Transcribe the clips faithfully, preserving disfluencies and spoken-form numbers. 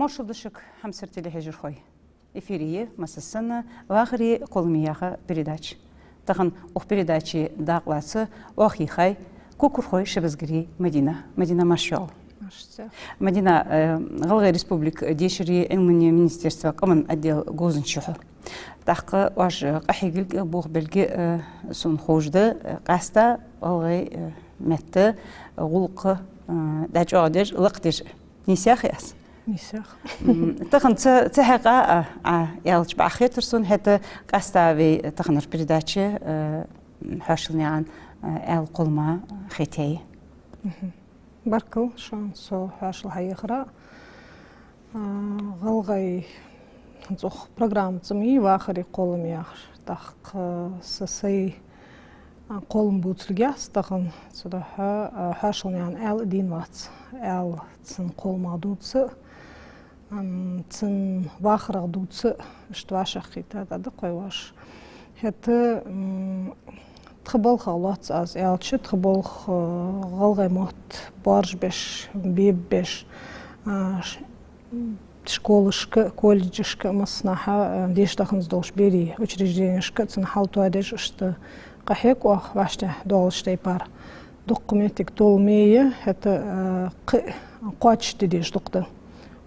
Моаршал да шуга, хьамсара телехьежархой. Эфире я, массаза санна, «Вахари кхоллами» яха передача. Тахан укх передаче дакъа лаца оаха йийхай Кукурхой Шабазгари Мадина. Мадина, марша йоагӀалва. Марша. Мадина, э, ГӀалгӀай Республика дешари Ӏилмани министерства къаман отдела говзанча я хьо. ТӀаккха оаш, э, къахьегилга, бохабелга, э, сона ховш да, э, къаьстта гӀалгӀай, э, метта, э, гӀулакх, э, дӀачӀоагӀдеш, лакхдеш. Нийса яхий аз? Нийса я. М, тахан цу, цу хьакъехьа, а, а, аьлча бакъахьа хетар сона, хӀаьта къаьстта вай таханара передаче, э, хьоашалгӀа наькъан, э, аьла кхоллама хетаяьй. Мгм. Баркал шоана со хьоашалгӀа хьаехара. А, гӀалгӀай цӀагӀа программа цӀи ма йий «Вахари кхоллами» яхар. ТӀаккха са сай, а, кхоллам бувцалга яц тахан, цудухьа, а, хьоашалгӀа наькъан аьла дийна вац. Аьла цун кхолламах дувца, ам, цун вахарах дувца, иштта вӀашагӀкхийтта дӀадахьа кхоачаш. ХӀаьта, м, тха балхах лоац аз аьлча, тха балха, э, гӀалгӀай мотт боаржабеш, бебабеш, а, ш-, школашка, колледжашка, массанахьа, э, деша даханза долча берий учрежденешка цун хьал тоадеш, иштта къахьег оаха вӀаштӀехьа доагӀача тайпара. Дукха моттиг толаме я, хӀаьта, э, кхы кхоачашде дезаш дукха да.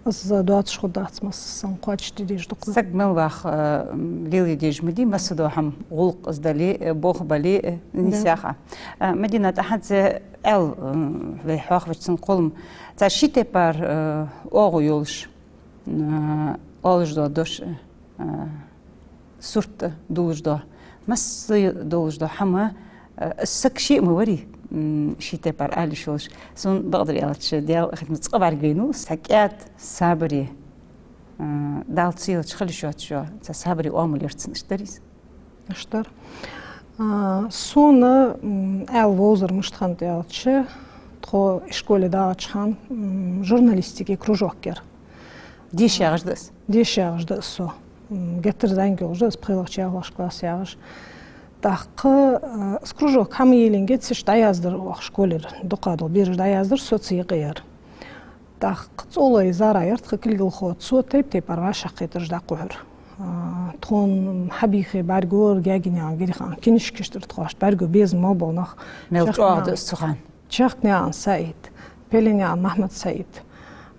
Аз доацаш хургдац, массаза санна кхоачашде дезаш дукха да. Саг мел ваха, э, м, лелае дезаш ма дий, массадола хӀама, гӀулакх из дале, э, болх бале, э, да, нийса яхар. Э, Мадина, тӀа хӀанз аьла, э, вай хьоахавача цун кхоллам. Цхьа ший тайпара, э, оагӀув йолаш, э, оалаш дола дош, э, сурт долаш да. Масса долаш да хӀама, э, саг ше а ма варий, м, ший тайпара ала йиш йолаш. Сона бакъдар аьлча, Даьла хӀаьта ма цкъа бӀаргавайнав, цхьа кӀаьда, сабаре, э, Далла ца елча хила йиш йоацаш йола, цхьа сабаре оамал яр цун, иштта дарий из? Иштта дар. А, сона, м, аьла вовзар мишта хиннад аьлча, тхо ишколе дагӀача хана, м, журналистике кружок яр. Деша ягӀаш да из? Деша ягӀаш да из со. М, геттара зӀамига йолаш да из, пхелагӀча-ялхлагӀча классе ягӀаш. ТӀаккха, э, из кружок хӀама йийлинге цу чу дӀаяздар оаха школера. Дукха дола бераш дӀаяздар, со цу юкъе яр. ТӀаккха ЦӀолой Зара яр тха кулгалхо, цо тайп-тайпара вӀашагӀкхетараш дӀакхухьар. А, тхона хьабийхе бӀаргагур Гагинаькъан Гирихана, кинишкаш тӀара тхоашта бӀаргагу безам мел бола нах. Мел чӀоагӀа да из цу хана. Чахкнаькъан СаӀид, Пеленаькъан Махьмад-СаӀид.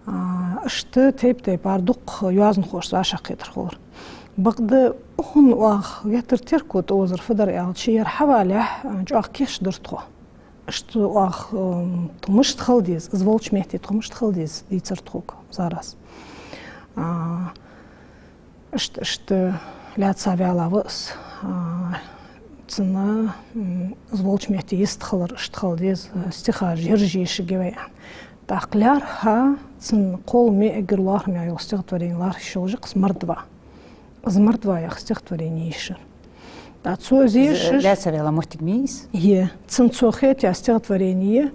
А, иштта тайп-тайпара дукха йоазонхошца вӀашагӀкхетар хулар. Бакъда укхун оаха геттара терко тӀаозар фу дар аьлча, ер хьавалехь, а, чӀоагӀа кийчдаьр тхо. Иштта оаха, м, тхо мишта хила деза, из волча метте тхо мишта хила деза, дийцар тхога Зарас. А, Иштта, иштта лаьца ваьнна ва из, а, цунна, м, из волча метте йистхилар, иштта хила деза, стихаш, ераш ешаргья вай. ТӀаккха лаьрхӀа цун кхоллама эггара лоархӀаме йола стихотворени лоархӀаш йолаш я-кх из «Мордва». Из «Мордва» яха стихотворени йийшар. ТӀаккха цо из ешаш... Лаьца ваьнна моттиг ма йий из? Е, цун цо хетаяь стихотворени я,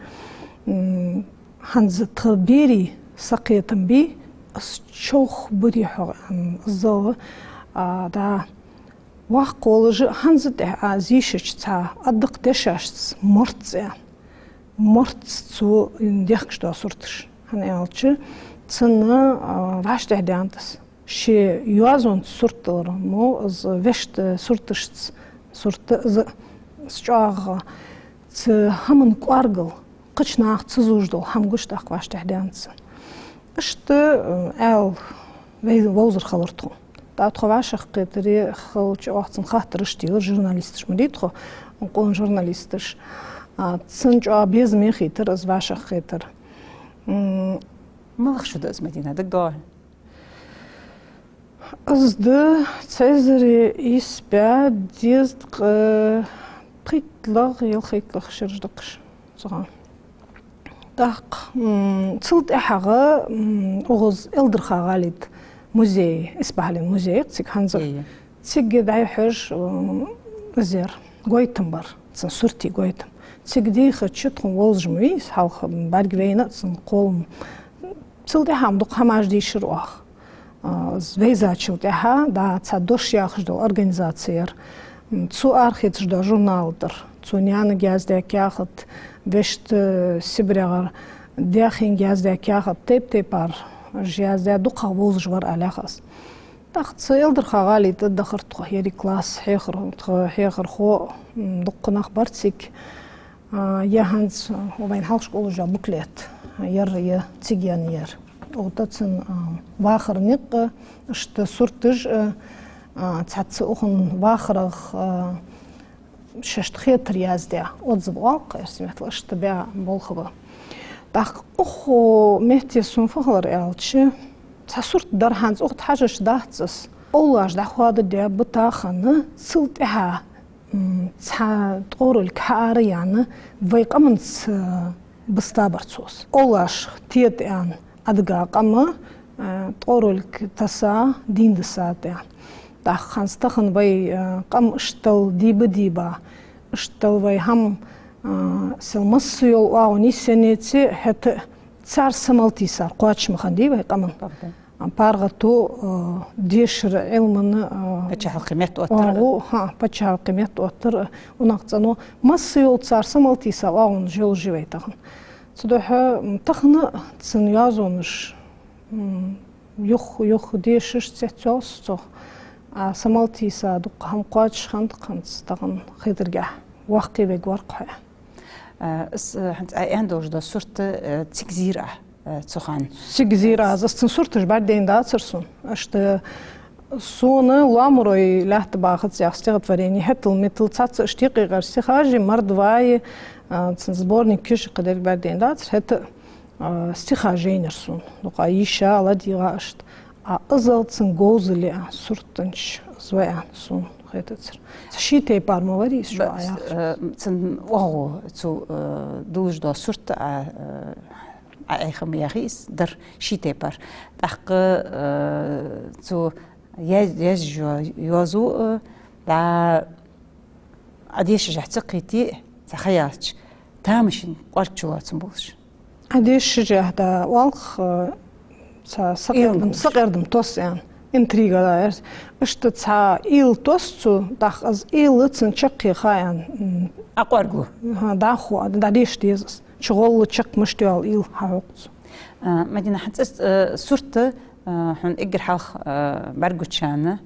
м, ХӀанз тха берий сакхетам бий, аз човхабарий хьога, м, зала, а, да, воккха волаш а, хӀанз тӀехьа аз йийшача цхьа а дакъа дешашца морт цӀен. Морт цу дехкаш дола сурташ. ХӀана аьлча, цунна, а, вӀаштӀехьадаьннад из. Ший йоазонца сурт далар мо, из вешта сурташца сурт да из, из чӀоагӀа цу хӀаман кӀоаргал, кхыча наха ца зувш дола хӀама гуш тӀаккха вӀаштӀехьадаьннад цун. Иштта, э, аьла вай-, вовзар хилар тхона. ТӀаккха тхо вӀашагӀкхетаре хилча, оаха цунна хаттараш телар, журналисташ ма дий тхо, къона журналисташ. А, цунна чӀоагӀа безаме хийтар из вӀашагӀкхетар. М, малагӀа шу да из, Мадина, дагадоагӀий? Из да цхьа эзари ийс бӀаь дезткъа пхийттлагӀа, ялхайттлагӀа шераш да-кх уж цу хана. ТӀаккха, м, цул тӀехьагӀа, м, укхаза Эльдарха-ГӀалий музей, исбахьален музей я-кх цига хӀанз а. Е, е. Цига дӀайихьаш, м, из яр, гойтам бар, цун суртий гойтам. Цига дийхача тхона вовзаш ма вий из, хьалха бӀаргавайна а цун кхоллам. Цул тӀехьа-м дукха хӀамаш дийшар оаха. А, из вайзачул тӀехьа, да, цхьа «Дош» яхаш дола организаци яр. М, цо арахецаш дола журнал тӀара. Цо наьнага яздаь каьхат, вешта, э, СибрегӀара даьхенга яздаь каьхат, тайп-тайпара Уж яздаь дукхагӀа вовзаш вар, аьлар аз. ТӀаккха цу Эльдарха-ГӀалий тӀа дахар тхо, еррига класс хьехар, тха хьехархо, м, дукха нах бар цига. А, е хӀанз, а, вайна хьалха школе йола буклет, а, яр, е цига енна яр. Укх тӀа цун, а, вахара никъ, иштта сурташ, а, а, цхьацца укхун вахарах, а, шоашта хетар яздаь, отзыв оал-кх эрсий меттала, иштта баь болх ба. ТӀаккха укх метте сона фу хилар аьлча, цхьа сурт дар хӀанз, укх тӀа хьажаш дац аз. Овлаш дӀахоададаь ба тахан, цул тӀехьа, м, цхьа ткъоралг хьаараяьнна, вай къаманца, э, биста бар цо из. Овлаш тета аьнна, Ӏадига къам, э, ткъоралг тесса, дийна дисса тӀехьа. ТӀаккха хӀанз тахан вай, э, къам иштта дийба-дийба, иштта вай хӀама, э, сел масса йола оагӀон йисъеннеце, хӀаьта цар са мел тийсар кхоачаш ма хиннадий вай къаман. ПаргӀато, э, дешара, Ӏилман, э, паччахьалкхе меттаоттар. ОагӀув, хӀа, паччахьалкхе меттаоттар, э, унахцӀено. Масса йола цар са мел тийса оагӀонаш йолаш я вай тахан. Цудухьа, м, тахан цун йоазонаш, м, юха, юха дешаш цецъяьлар цох. А са мел тийса дукха хӀама кхоачаш хиннад-кх хӀанз тахан хетаргахьа. Воккхавергвар-кх хьо. Э, аз, э, хӀанз Ӏа аьнна долаш дола сурт, э, цига зийр Ӏа, э, цу хана. Цига зийр Ӏа аз, аз цун сурташ бӀаргадайна дацар сона. Иштта сона «Лоамарой лаьтта бахац» яха стихотворени, хӀаьтал-метал цхьацца иштта юкъе-юкъера стихаш, мордваи, э, цун сборникаш, кхы деррига бӀаргадайна дацар, хӀаьта, э, стихаш жайнаяр сона. Дукха йиша, ладийгӀа иштта. А азал цун говзал я суртанча, из ва аьнна сона хетацар. Ший тайпара ма варий из, шо Ба-, Ӏа яхача. Э, цун оагӀув, цо, э, дуллаш дола сурт, Ӏа, э, Ӏа Ӏайха ма яхий из, дар ший тайпара. ТӀаккха, э, цо яз-, язъяь йоазув, э, дӀа Ӏа дешашехь ца кхийтте, цхьа ха яьлча, тамашийна кӀоарга чулоацам болаш. Ӏа дешашехь, дӀа оал-кх, э, цхьа сакъердам, Илан сакъердам тосс аьнна, интрига да ераш. Иштта цхьа уйла тосс цо, тӀаккха из уйла цунна чаккхе ха аьнна, м, Ӏа кӀоарга лу. ХӀа, дӀахо, дӀадеша деза из. ЧугӀолла чакх мишта йоал уйла хьахьокх цо. А, Мадина, хӀанз аз, э, сурт, э, хьона эггара хьалха, э, бӀаргагуча хана,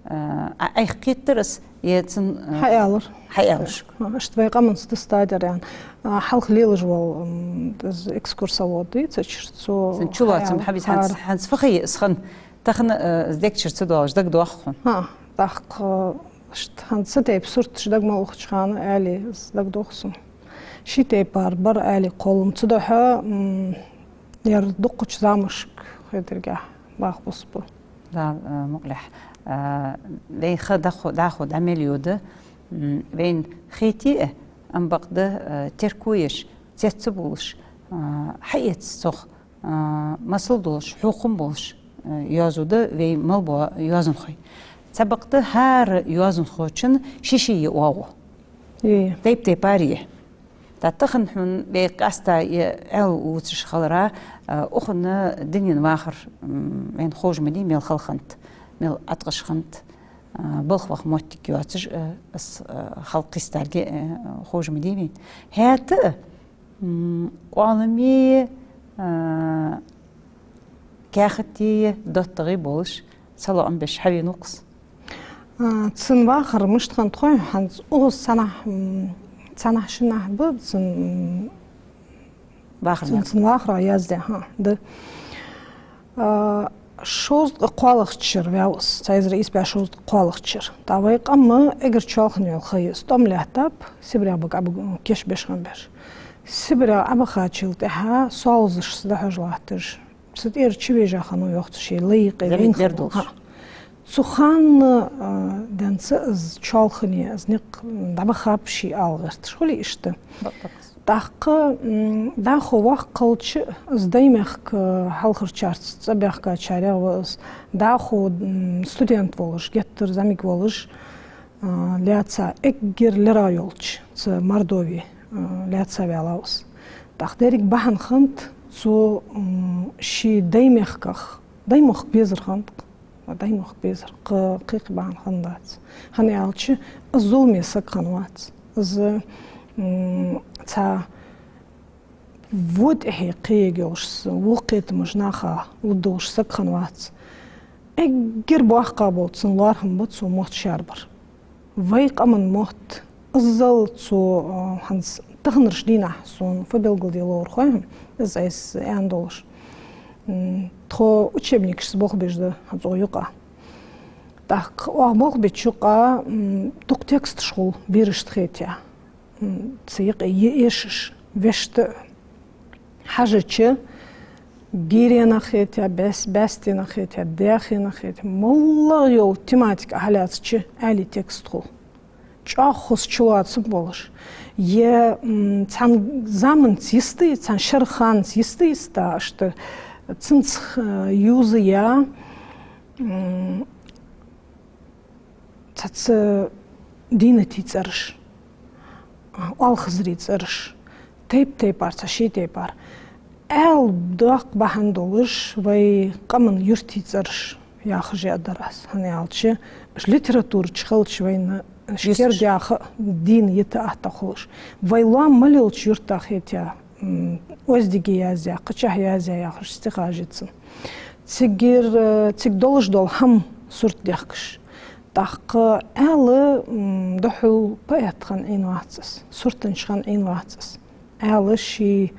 э, Ӏа Ӏайха кхийттар аз, е цун, э, хьааьлар. Хьааьлар шуга. ХӀа, иштта вай къаманца дистадар аьнна. А, хьалха лелаш вола, м, из экскурсовод вацар цо. Цун чулоацам хьааьлар, хьабиз хӀанз, хьааьлар. ХӀанз фу хьаий из хана, тахан, э, из дег чура ца доалаш дагадоах хьона. ХӀа, тӀаккха, э, иштта хӀанз цу тайпа сурташ дага мел ухача хана аьле, из дагадоах сона. Ший тайпара бар аьле кхоллам. Цудухьа, м, ер дукхача замашка хетаргахьа баха бус ба. Да, э, мукъалехь. Э, вай ха дӀахо, дӀахо дӀа мел йода, м, вайна хете а, ам бакъда, э, терко еш, цец ца болаш, э, хьаэца цох, э, масал долаш, хьокхам болаш, э, йоазув да вай мел бола йоазонхой. Цхьабакъда хӀара йоазонхочун ший-ший я оагӀув. Е. Тайп-тайпара я. ТӀа тахан хьона вай къаьстта е Ӏаьла вувцаш хилара, а, укхун дунен вахар, м, вайна ховш ма дий, мел хала хиннад, мел Ӏаткъаш хиннад, а, балха ваха моттиг йоацаш, а, из, а, халкъ кхийстарга, а, ховш ма дий вайна. ХӀаьта а, м, къоаламе, а, каьхате, доттагӀе болаш, салоӀам беш хьавенав-кх из. А, цун вахар мишта хиннад хой хьона, хӀанз укхаза цхьаннахьа, м, цхьаннахьа-шиннахьа ба цун, м, вахара цун, никъ, цун вахара яздаь, хӀа, да. А, шовзткъа кхоалагӀча шера ваьв из, цхьа эзар ийс бӀаь шовзткъа кхоалагӀча шера. ТӀаккха вай къам эггара чоалхане йола ха я из, тӀом лаьттаб, Сибрех бага Ӏобига кийчбеш хинна баьраш. Сибрех Ӏобихачул тӀехьагӀа соалзаш са дӀахьожа латташ, са тӀера чувежа хиннав йоах цо, ший лай юкъе вайна хиннав. ХӀа. Цу хана, а, денз из чоалхане, из никъ дӀабахаб ше ала гӀерташ. Хулий иштта. ТӀаккха, м, дӀахо воккха хилча, из Даймехка хьалхарчарца цӀабаьхкачарех ва из. ДӀахо, м, студент волаш, геттара зӀамига волаш, а, лаьца, эггара лерхӀам йолча цу Мордове, а, лаьца ваьлав из. ТӀаккха деррига бахьан хиннад цо, м, ший Даймехках, Даймохк безар хиннад-кх, Даймохк безар, кхы-, кхы-, кхы бахьан хиннадац. ХӀана аьлча, из зуламе саг хиннавац. Из, м, цхьа Во тӀехье кхеягӀа йолаш, во кхетамаш наха лургдолаш саг хиннавац. Эггара боккха бола цун лоархӀам ба цо мотт шаьрбар. Вай къаман мотт, иззал цо, а, хӀанз таханарча дийнахьа сона фу белгалде ловр хой хьона, из айса аьнна долаш. М, тхо учебникашца болх беш да хӀанз цу юкъа. ТӀаккха оаха болх беча юкъа, м, дукха тексташ хул берашта хетаяь. М, цу юкъе е эшаш, вешта хьажача, гиренах хетаяь, баьс-, баьстенах хетаяь, даьхенах хетаяь, моллагӀа йола тематика хьалаьцача, аьлий текст хул. ЧӀоагӀа хоза чулоацам болаш. Е, м, цхьан заманца йист, цхьан шера ханца йист, йист, иштта цунца, э, юзаяь, м, цхьацца дийнатий цӀераш, оалхазарий цӀераш, тайп-тайпара, цхьа ший тайпара. Аьла доккха бахьан долаш вай къаман юртий цӀераш яхаш яа дар аз, хӀана аьлча, уж литература чу хилча вайна шкерда яха дийна йита атта хулаш. Вай лоам мел йолча юрта хетаяь, м, оздиге язъяь, кхычахьа язъяь яхаш стихаш я цун. Цигара, цига долаш дола хӀама сурт дехкаш. ТӀаккха аьла, м, духхьал поэт хинна Ӏийна вац из, суртанча хинна Ӏийна вац из. Аьла ший,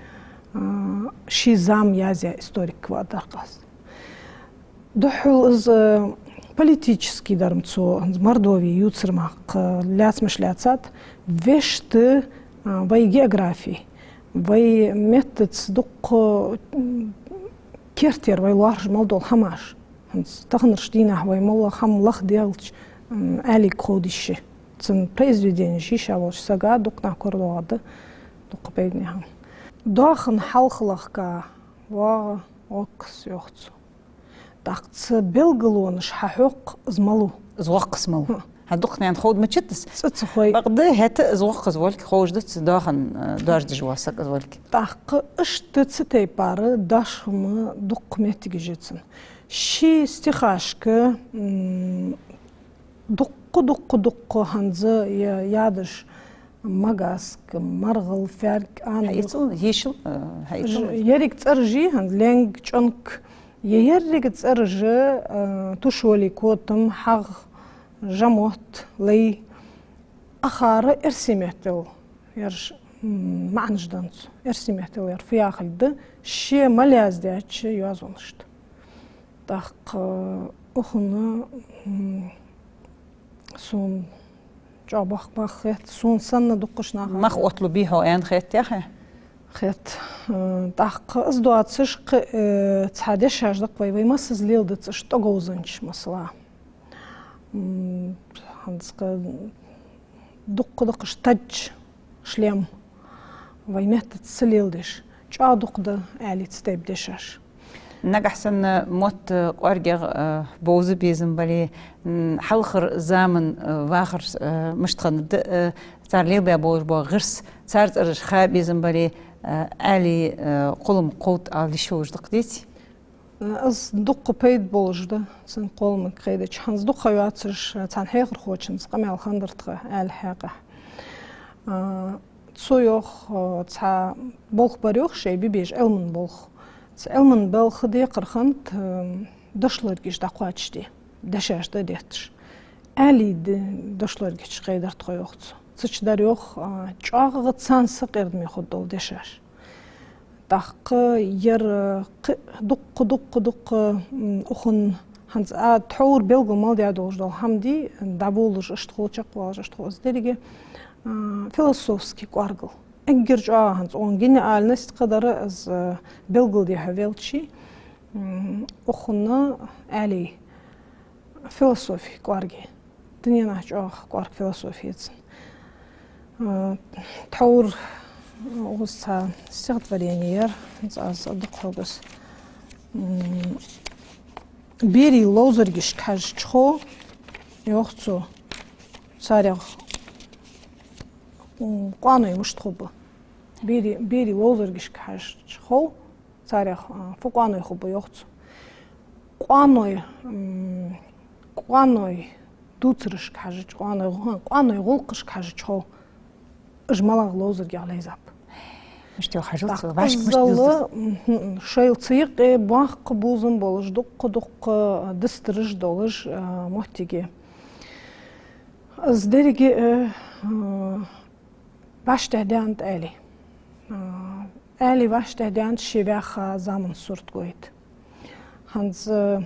а, ший зама язъяь историк ва дар-кх аз. Духхьал из политически дар-м цо, Мордове ювцар мара, лаьцамаш лаьцад, вешта, а, вай географи, вай меттаца дукха, м, керттера вай лоархӀаш мел дола хӀамаш. ХӀанз таханарча дийнахьа вай моллагӀа хӀама лахделча, м, аьлийга кховда йиш я. Цун произведенеш йийша волча сага дукха наха корадоагӀаргда, дукха пайдане хӀама. Доахан хьалха лахка воагӀа воккхас, йоах цо. ТӀаккха цу белгалонаш хьахьокх из малув. Из воккхас малув. ХӀа. ХӀа, дукха наьна ховда ма читас. ЦӀи ца хой. Бакъда хӀаьта из воккхас волга ховш да цу доахан, э, доаржадеш вола саг из волга. ТӀаккха иштта цу тайпара дош-м дукха моттигаш я цун. Ший стихашка, м, дукха, дукха, дукха хӀанз я-, ядаш: магаска, маргӀал, фаьрг, ана. Хьаийца, йишал, э, хьаийца. Ж-, еррига цӀераш я хӀанз: ленг, чӀонк. Е еррига цӀераш, э, тушоли, котам, хьагӀ, жамот, лай. Ахара эрсий меттала ераш, м, маӀанаш данц. Эрсий меттала ер фу яхилга да, ше мел яздаьча йоазонашта. ТӀаккха укхун, м, сона чӀоагӀа боккха мах хет, сона санна дукхача наха. Мах отталу бий хьо аьнна хет яхе? Хет. Э, тӀаккха из доацаш кхы, э, цхьа дешаш да-кх вай, вай массаза леладац уж тӀаговзанча, масала. М, хӀанз-кх дукха да-кх уж таджа, шлем, вай меттаца ца леладеш. ЧӀоагӀа дукха да аьлий цу тайпа дешаш. Нагахь санна мотт кӀоаргагӀа, э, бовза безам бале, м, хьалхара заман, э, вахараш, э, мишта хиннад, э, цар лелабаь болаш бола гӀирс, цар цӀераш ха безам бале, э, аьлий, э, кхоллам кховда ала йиш йолаш да-кх, деций? Из дукха пайда болаш да, цун кхоллам кхайдача. ХӀанз дукха ха йоацаш, цхьан хьехархочунца къамаьл хиннадар тха, аьлий хьакъехьа. А, цо йоах, а, цхьа болх бар йоах шоай бе безаш, Ӏилман болх. Цу Ӏилман балха декхар хиннад, а, дошлоргаш дӀакхоачашде, дешаш дӀадетташ. Аьлий д-, дошлоргаш кхайдар тхо, йоах цо. Цу чу дар йоах, а, чӀоагӀа царна сакъердаме хургдола дешаш. ТӀаккха ер, э, кхы-, дукха, дукха, дукха, м, укхун хӀанз а тхьовра белгал мел даь долаш дола хӀама дий, дӀаболалуш иштта хул, чакхвалаш иштта хул, из деррига, а, философски кӀоаргал. Эггара чӀоагӀа хӀанз укхун гениальность кхыдар из, э, белгалде хьавелча, м, укхунна аьлий философи кӀоарга я. Дуненахь чӀоагӀа кӀоарга философи я цун. А, тхьовра укхаза цхьа стихотворени яр, цхьа аз дукха хьогас. М, берий ловзаргашка хьежача хов, йоах цо, царех, м, къоаной мишта хургба. Берий, берий ловзаргашка хьежача хов, царех, а, фу къоаной хургба, йоах цо. Къоаной, м, къоаной дувцарашка хьежача, къоаной гӀу-, къоаной гӀулакхашка хьежача хов, уж малагӀа ловзаргех лайзаб. Иштта хьажал цо, вашка мишта иззал дуза? Мгм. Шоайла цу юкъе боккха бувзам болаш, дукха-дукха дустараш долаш, а, моттиг я. Из деррига, э, а, вӀаштӀехьадаьннад аьле. А, аьле вӀаштӀехьадаьннад, ше ваьха заман сурт гойт. ХӀанз, э,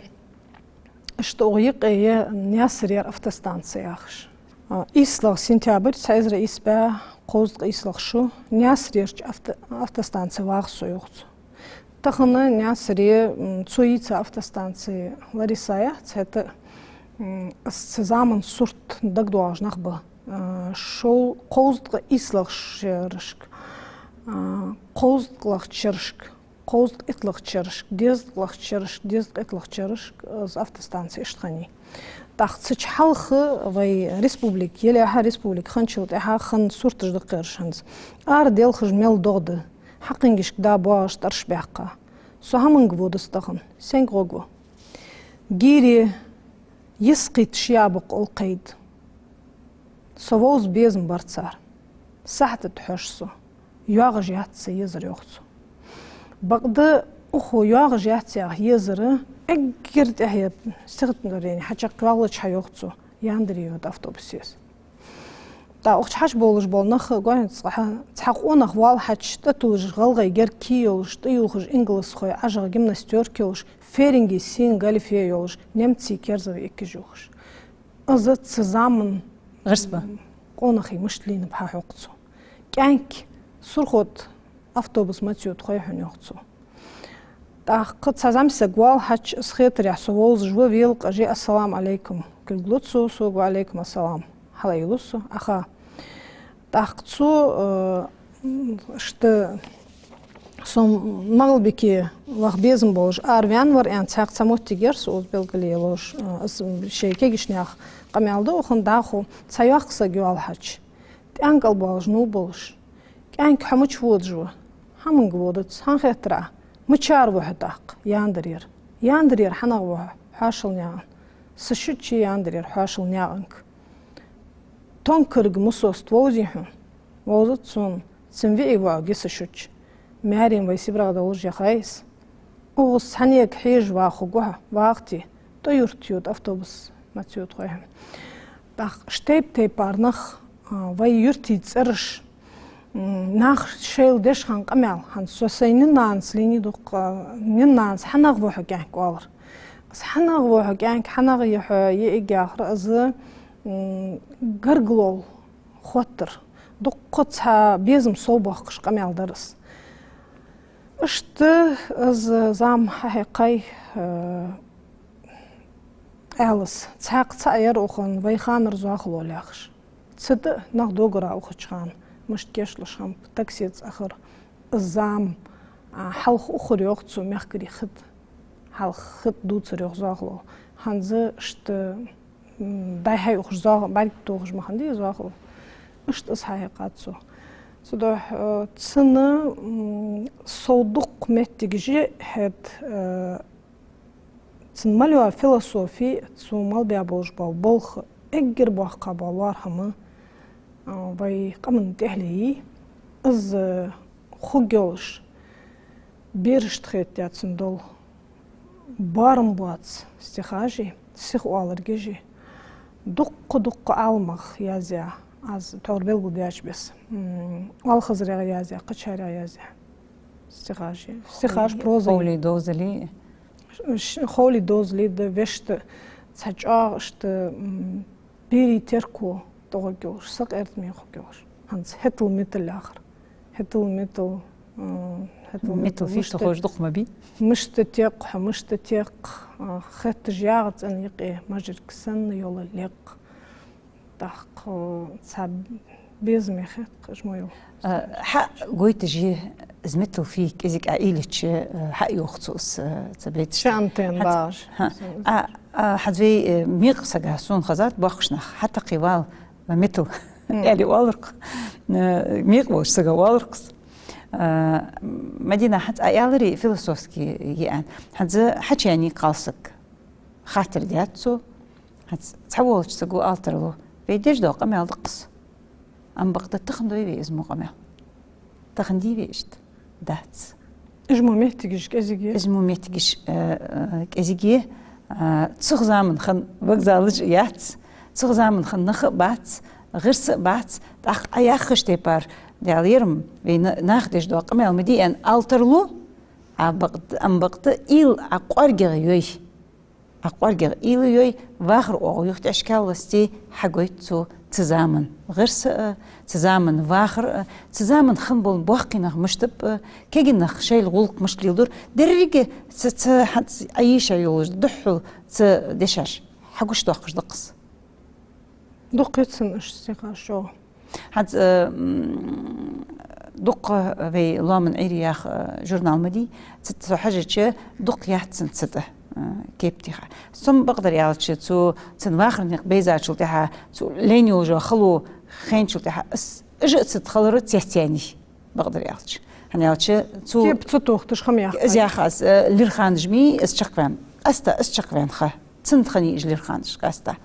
иштта укх юкъе я Наьсарера автостанци яхаш. А, ийслагӀа сентябрь, цхьа эзар ийс бӀаь кховзткъеи ийслагӀа шу, Наьсарерча авто-, автостанце вагӀа со, йоах цо. Тахан Наьсаре, м, цо йийца автостанци Лариса яц, хӀаьта, м, из цу заман сурт дагадоагӀаш нах ба. А, шов-, кховзткъеи ийслагӀча шерашка, а, кховзткъалагӀча шерашка, кховзткъеи итталагӀча шерашка, дезткъалагӀча шерашка, дезткъеи итталагӀча шерашка из автостанци иштта хиннай. ТӀаккха цу чу хьалха вай республика, елаьхьа республика хинначул тӀехьагӀа хинна сурташ да кхераш хӀанз. Ара делхаш мел догӀа да, хьакхингашка да боагӀаш тӀараш баьккха. Со хӀаманга вода тахан, сенга гӀоргва? Гийре йиса кхийтта ши яблокъ оал кхайда. Со вовза безам бар цар. Сахьата тӀа хьож со. ЙоагӀаш яц са езар, йоах цо. Бакъда укхо йоагӀаш яц яха езар эггара тӀехьа стихотворени хьачакхйоалача хьа, йоах цо, Яндаре йода автобус еза. ТӀаккха укх чу хьажа болаш бола нах гонца хьа, цхьа къонах воалхьача, тӀатулаш гӀалгӀай герга кий йолаш, тӀаювхаш ингалсхой, ӀажагӀа гимнастёрка йолаш, ференги сийна галифе йолаш, немций керзаве эккхаш ювхаш. Из цу заман гӀирс ба. Къонахий мишта лийнаб хьахьокх цо. КӀаьнк, сурхот, автобус ма цу тхой хьона, йоах цо. ТӀаккха цхьа зӀамсаг воалхьача, из хетарехь со вовзаш ва, велакъажи, «Ассаламу Ӏалайкум», кулгалу цо сога. «Ва Ӏалайкум ассалам». Хьалъайилу со, аха. ТӀаккха цо, э, иштта со МагӀалбике ваха безам болаш араваьнна вар аьнна, цхьаькха цхьа моттиг яр са укхаза белгалъялуш, э, аз шоай кагийча наьха къамаьл да укхун дӀахо, цхьа йоккха саг йоалхьача, тӀаьнкӀал боалаш, нув болаш. КӀаьнк, хьо мича водаш ва? ХӀаманга водац, хӀана хетар Ӏа? Мичара ва хьо тӀаккха? Яндарера. Яндарера хьанагӀа ва хьо? Хьоашалгнаькъан. Са шуччи Яндарера хьоашалгнаькъанга. Тонкарга Мусост вовзий хьона? Вовзац сона, цун виӀий воӀ гиса шучча. Маьре вай СибрегӀа долаш яхай из. Укхаза цхьаннега хьежа вагӀа хургва хьо, вагӀа те, тӀа юрта йода автобус ма цу тхой хьона. ТӀаккха иштта тайп-тайпара нах, а, вай юртий цӀераш, м, нах шоайла деш хинна къамаьл, хӀанз со сай наьна-нанас лийннай дукха, а, наьна-нанас хьанагӀа ва хьо, кӀаьнк, оалар. Из хьанагӀа ва хьо, кӀаьнк, хьанагӀа я хьо, йиӀиг яхар, из, м, гаргало хоттар. Дукха цхьа безам совбоаккхаш къамаьл дар из. Иштта из зама хьахьекхай, э, аьлас. Цхьаькха цаӀ яр укхун вай ханара зоахалол яхаш. Цу тӀа нах догара ухача хана, мишта кийчлуш хиннаб, таксеца ахар. Из зама, а, хьалха ухар, йоах цо, мехкарий хи тӀа. Хьалха хи тӀа дувцар, йоах, зоахалол. ХӀанз иштта, м, дӀай-хьай ухаш зоах-, бӀарг тохаш ма хиннадий зоахалол. Иштта из хьахьекхад цо. Цудухьа, э, цунна, м, сов дукха моттигаш я хӀаьта, э, цун мел йола философи, цо мел баь болаш бола болх эггара боккха бола лоархӀам, а, вай къаман тӀехьале йий. Из хургйолаш, берашта хетаяь цун дола боарам боаца стихаши, сиха оаларгаши, дукха-дукха Ӏаламах язъяь, аз тхьовра белгалдаьча беса, м, ОалхазарегӀа язъяь, кхычарех язъяь стихаши, стихаш, проза. Ховлий, довзалий. Ш-, ховлий, довзалий да, вешта цхьа чӀоагӀа иштта, м, берий терко тӀагӀоргйолаш, сакъердаме хургйолаш. ХӀанз хӀетал-метал яхар. ХӀетал-метал, м, хӀетал-метал. Метал фишта мишта ховш дукха ма бий. Мишта текх хьо, мишта текх, а, хетташ ягӀа цӀен юкъе мажарг санна йола лекх. ТӀаккха цхьа безаме хет, хӀанз мо йола. А, хьа гойташ я из метал фи кӀезига Ӏа уйла йича, а, хьа йоах цо из, а, цу байташка. Ши антенна багӀаш. ХӀа. А, а, хӀанз вай, э, мекъа сага, сона хезад, боккхийча наха: «Хьатакхе вала, ва метал», — аьле оалар-кх. Э, мекъа волча сага оалар-кх из. А, Мадина, хӀанз Ӏа аьлар философски я аьнна. ХӀанз хьачуяьннай кхалсаг. Хаттар даьд цо. ХӀанз цхьаволча саго ала тарлу: «Вай деш дола къамаьл да-кх из». Амма бакъда тахан дой вай из мо къамаьл? Тахан дийве иштта? Дац. Уж мо моттигаш кӀезига я? Уж мо моттигаш, э, э, кӀезига я. А, цу заман хана вокзалаш яц, цу заман хана нах а бац, гӀирс а бац, тӀаккха Ӏа яххача тайпара, Даьла ярам, вай на-, наха деш дола къамаьл ма дий аьнна ала тарлу, а бакъ-, ам бакъда уйла Ӏа кӀоаргагӀа йой. Ӏа кӀоаргагӀа уйла йой, вахара оагӀув юхатӀехьашка лестий, хьагойт цо цу заман гӀирс а, цу заман вахар а, цу заман хинна бола боккхий нах мишта ба, кегий нах шоайла гӀулакх мишта леладу. Деррига цу, цу хьа-, Ӏа йийша йолаш духхьал цу дешаша хьагучадоаккхаш да-кх из. Дукха я цун уж стихаш чӀоагӀа. ХӀанз, э, м, дукха вай «Лоаман Ӏуйре» яха, э, журнал ма дий, цу, цу хьажача дукха яц цун цу тӀа, э, кепа тӀа. Сона бакъдар аьлча, цу, цун вахара никъ бейзачул тӀехьагӀа, цу лайна йолча хало хайначул тӀехьагӀа, ас, уж а цу тӀа хилар цецъяьннай, бакъдар аьлча. ХӀана аьлча, цу кепа цу тохаш хӀама яха. Из яха аз, э, лирхӀанаш ма йий, из чакхваьнна. Къаьстта из чакхваьнна ха. Цун тӀа хиннай уж лирхӀанаш къаьстта.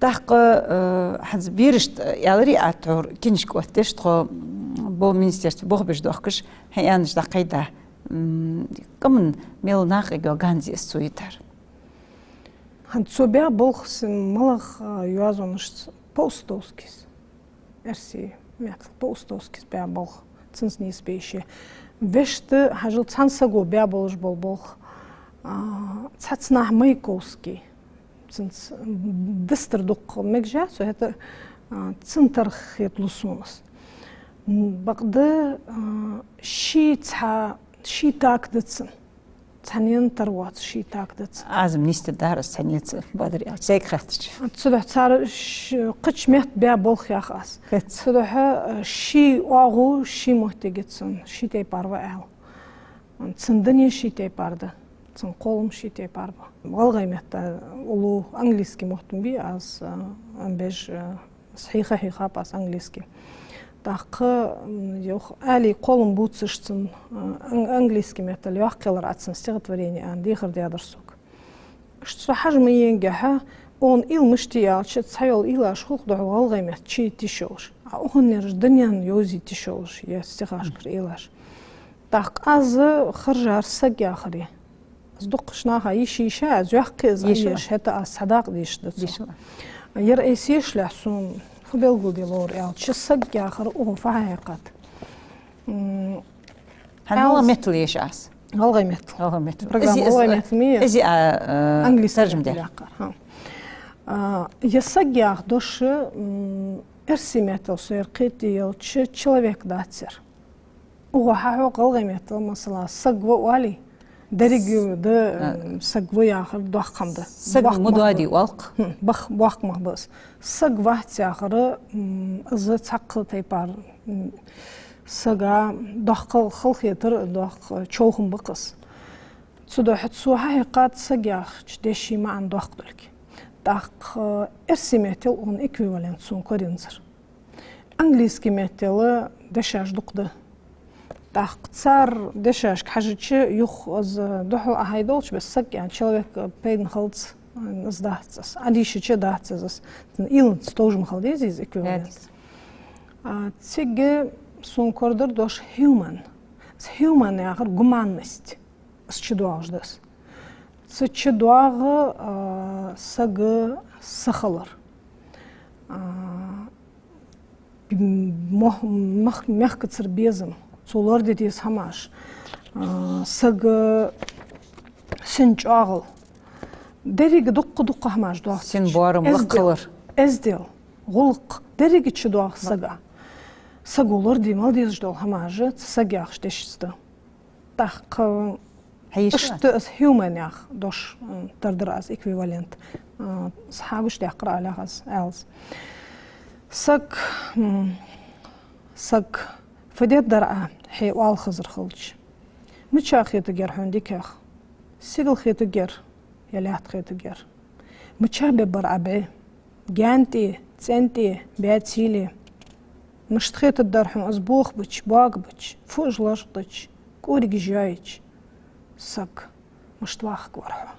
ТӀаккха, э, хӀанз берашта аьлар Ӏа тхьовра, кинашка оттадеш тхо, м, бо министерстве болх беш доахкаш, хьа аьннача дӀакхайда, м, къаман мел накъайоагӀа ганз я из цо йитар. ХӀанз цо баь болх син малагӀа, э, йоазонашца по-устовски из. Эрсий меттала по-устовски из баь болх. Цунца нийсбе йиш я. Вешта, хьажал, цхьан саго баь болаш бола болх, а, цхьацца наха Маяковский. Цунца дистар дукха мегаш яц, хӀаьта, а, цун тара хеталу сона из. М, бакъда, а, ший цхьа, ший так да цун. Цхьаннена тара воаца ший так да цун. Аз-м нийсдергдар из цхьаннеца, бакъдар аьлча, сайга хаьттача. Цудухьа цар ш-, кхыча метта баь болх ях аз. Кхы. Цудухьа, э, ший оагӀув ший моттиг я цун, ший тайпара ва аьле. Цун дуне ший тайпара да, цун кхоллам ший тайпара ба. ГӀалгӀай метта уллув английски мотт ма бий аз, э, ам беш, э, Аз хьийха-хьийхаб аз английски. ТӀаккха, м, йоах, аьлий кхоллам бувцаш цун, а, ан-, английски меттала йоаккхалар Ӏа цун стихотворени аьнна дехар даьдар сога. Иштта со хьажа ма енгахьа, укхун уйла мишта я аьлча, цхьайола уйлаш хул-кх духхьал гӀалгӀай метта чуйита йиш йолаш. А укхуннераш дунен йовзийта йиш йолаш я стихашкара уйлаш. ТӀаккха аз хержар саг яхар я. Аз дуккхача наха йиш йийша, аз йоаккхе из, йиш я, Ӏайоаш, хӀаьта аз цхьа дакъа дешаш да цох. Йиш я. Ер айса йолалехь сона фу белгалде ловр аьлча, саг яхар укхо фу хьахьекхад. М, хӀанз гӀалгӀай меттала я йиш аз? ГӀалгӀай меттала. ГӀалгӀай меттала. Программа из, из, гӀалгӀай меттала ма йий? Из а, э, английски таржам меттала даьр. Яьккхар, хӀа. А, ер саг яха дош, м, эрсий меттала со ер кхетаде ялча, человек дац ер. Укхо хьахьокх гӀалгӀай меттала, масала, саг ва оале, деррига да, а, м, саг ва яхар доккха хӀама да. Саг ма доадий оал-кх. ХӀм, боккх-, боккха мах ба из. Саг вац яхар, м, из цхьаккха тайпара, м, сага доккха хала хетар, доккха човхам ба-кх из. Цудухьа цо хьахьекхад саг яхача деша маӀан доккха долга. ТӀаккха эрсий меттала укхун эквивалент сона корензар. Английски меттала дешаш дукха да. ТӀаккха цар дешашка хьажача, юха из духхьал Ӏа хьайдолча беса саг яха, человек, пайдана хилац, из дац из. Ӏа дийшача дац из, из. Уйланца товш ма хила деза из эквивалент. Яц. А, цига сона корадар дош human. Из human яхар гуманность. Из чудоагӀаш да из. Цу чу доагӀа, а, сага са хилар. А, мо-, мах-, мехкацара безам, цо лораде деза хӀамаш, а, сага син чӀоагӀал. Деррига дуккха-дуккха хӀамаш доагӀа цу чу. Син боарам, эздел, лакха хилар. Эздел, гӀулакх, деррига чудоагӀа сага. Саго лораде мел дезаш дола хӀамаш цу саг яхача дешаца да. ТӀаккха хьийша иштта аз human яха дош, м, тардар аз эквивалент. А, хьагучадаьккхар алех аз, аьлас. Саг, м, саг, фу дергдар Ӏа хье оалхазар хилча? Мича хетаргьяр хьона дикагӀа? Сигала хетаргьяр, е лаьтта хетаргьяр? Мича бергбар Ӏа бӀи? Гаьна тӀе, цӀен тӀе, баьцийла? Мишта хетаргдар хьона, аз бохабича, боагабича, фуаж лочкъадича, кӀоригаш йоайича? Саг, мишта вахаргвар хьо,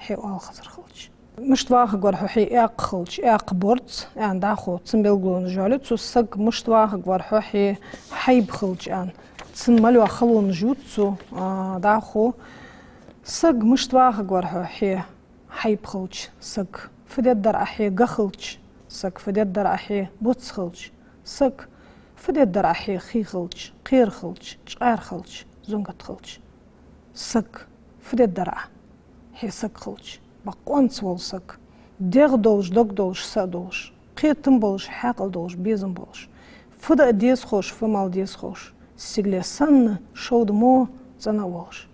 хье оалхазар хилча? Мишта вахаргвар хьо хье эккха хилча, эккха борц, аьнна, дӀахо цун белгалонаш йоалаю цо, саг мишта вахаргвар хьо хье хьайба хилча, аьнна. Цун мел йола халонаш ювц цо, а, дӀахо. Саг мишта вахаргвар хьо хье хьайба хилча, саг фу дергдар Ӏа хье га хилча, саг фу дергдар Ӏа хье буц хилча, саг фу дергдар Ӏа хье хий хилча, кхера хилча, чкъаьра хилча, зунгат хилча. Саг фу дергдар Ӏа хье саг хилча, бакъ къонца вола саг, дегӀ долаш, дог долаш, са а долаш, кхетам болаш, хьаькъал долаш, безам болаш, фу даа деза ховш, фу мала деза ховш, сигале санна шовда мо цӀена а волаш.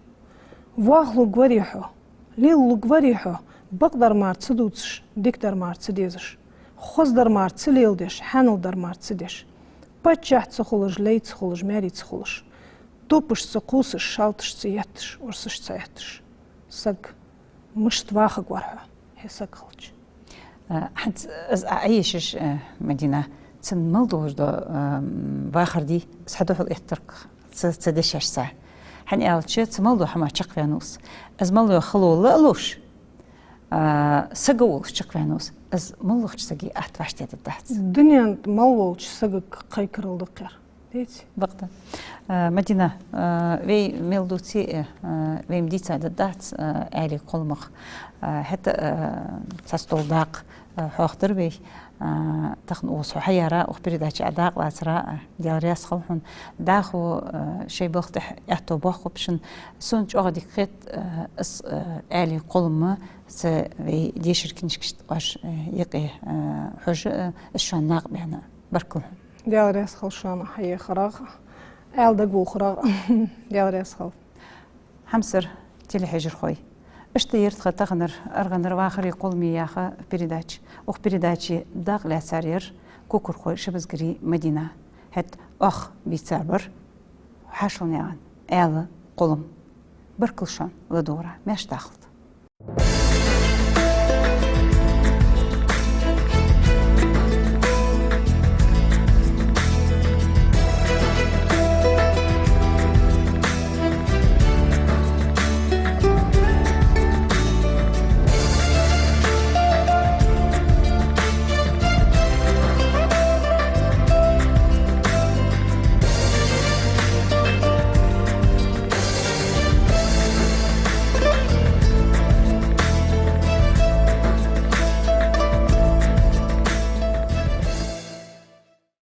Вахалургварий хьо, лелалургварий хьо, бакъдар мара ца дувцаш, дикадар мара ца дезаш, хозадар мара ца леладеш, хьанал дар мара ца деш, паччахь ца хулаш, лай ца хулаш, маьре ца хулаш, топаш ца кхувсаш, шалташ ца етташ, урсаш ца Ӏетташ. Саг мишта вахаргвар хьо хье саг хилча. А, хӀанз из Ӏа Ӏайишаш, а, Мадина, цун мел долаш дола, а, м, вахар дий, из хьадухьал эттар-кх цу, цу дешашца. ХӀана аьлча, цу мел дола хӀама чакхваьннав из. Из мел йола хало ла а луш, а, саг а волаш чакхваьннав из. Из моллагӀча сага атта вӀаштӀехьдаргдац. Дунен тӀа мел волча сагага кхайкарал да-кх ер. Деций? Бакъда. Э, Мадина, э, вай мел дувце, э, вай-м дийца дергдац, э, Ӏаьлий кхолламах. Э, хӀаьта, э, цхьа стол дакъа, э, хьоахадир вай. Э, тахан укхаза хьо хьаяра, укх передаче Ӏа дакъа лацара, э, Даьла раьза хилва хьона. ДӀахо, э, шоай балха тӀехьа аьттув боаккхалба шун. Сона чӀоагӀа дика хет, э, из, э, Ӏаьлий кхоллам цу вай дешара книжкашта оаш, э, юкъе, э, хьожа, э, из шоана накъабаьнна. Баркал хьона. Даьла раьза хилва шоана хьаехарах, Ӏаьла дагавохарах. Даьла раьза хилва. Хьамсара телехьежархой, иштта яр тха таханара аргӀанара «Вахари кхоллами» яха передача. Укх передаче дакъа лаьцар яр Кокурхой Шабазгари Мадина. ХӀаьта оаха бийцар бар хьаьшалнаькъан Ӏаьла кхоллам. Баркал шоана ладувгӀара. Маьрша дахалда.